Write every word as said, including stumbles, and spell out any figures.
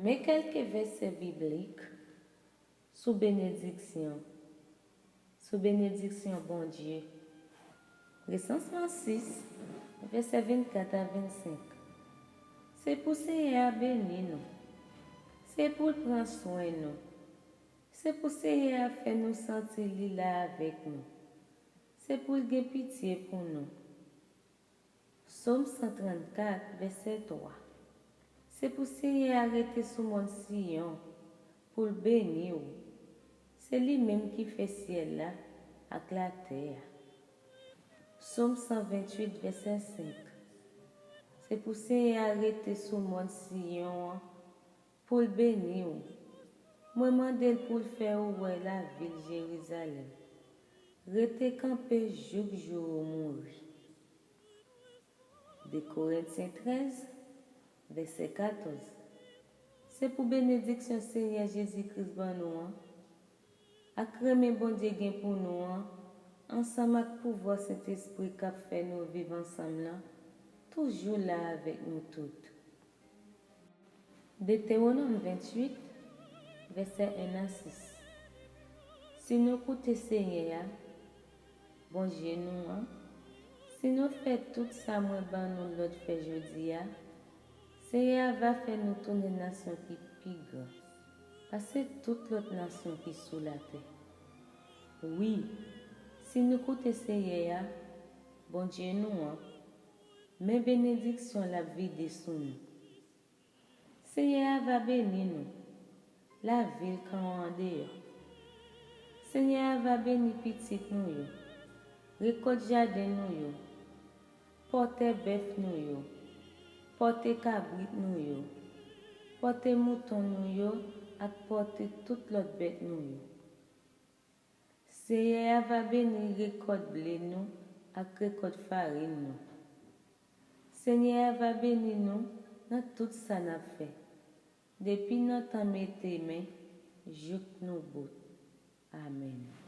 Men kèlke vèsè biblik sou benediksyon, sou benediksyon Bondye. Resansman sis, vèsè vennkat a vennsenk. Se pou Senyè a beni nou. Se pou l pran swen nou. Se pou Senyè a fè nou santi li la avèk nou. Se pou l gen pitye pou nou. Sòm san trannkat, vèsè twa. Se pou Senyè a rete sou mòn Siyon, pou l beni w. Se li menm ki fè syèl la ak latè a. Sòm san venntuit, vèsè senk. Se pou Senyè a rete sou mòn Siyon an, pou l beni w. Mwen mande l pou l fè ou wè lavil Jerizalèm. Rete kanpe jouk jou ou mouri. De Korentyen trèz, vèsè katòz. Se pou benediksyon Senyè Jezi Kris ban nou an, ak renmen Bondye gen pou nou an, ansanm ak pouvwa Sentespri k ap fè nou viv ansanm lan, toujou la avèk nou tout. Detewonòm venntuit, vèsè en a sis. Si nou koute Senyè a, Bondye nou an, si nou fè tout sa mwen ban nou lòd fè jodi a, Senyè a va fè nou tounen nasyon ki pi gran pase tout lòt nasyon ki sou latè. Wi, si nou koute Senyè a, Bondye nou an, men benediksyon l ap vide sou nou. Senyè a va beni nou, lavil kan an andeyò. Senyè a va beni pitit nou yo, rekòt jaden nou yo, pòtè bèf nou yo, pòtè kabrit nou yo, pòtè mouton nou yo ak pòtè tout lòt bèt nou yo. Senyè a va beni rekòt ble nou ak rekòt farin nou. Senyè a va beni nou nan tout sa n ap fè, depi nan tan mete men jouk nou bout. Amèn.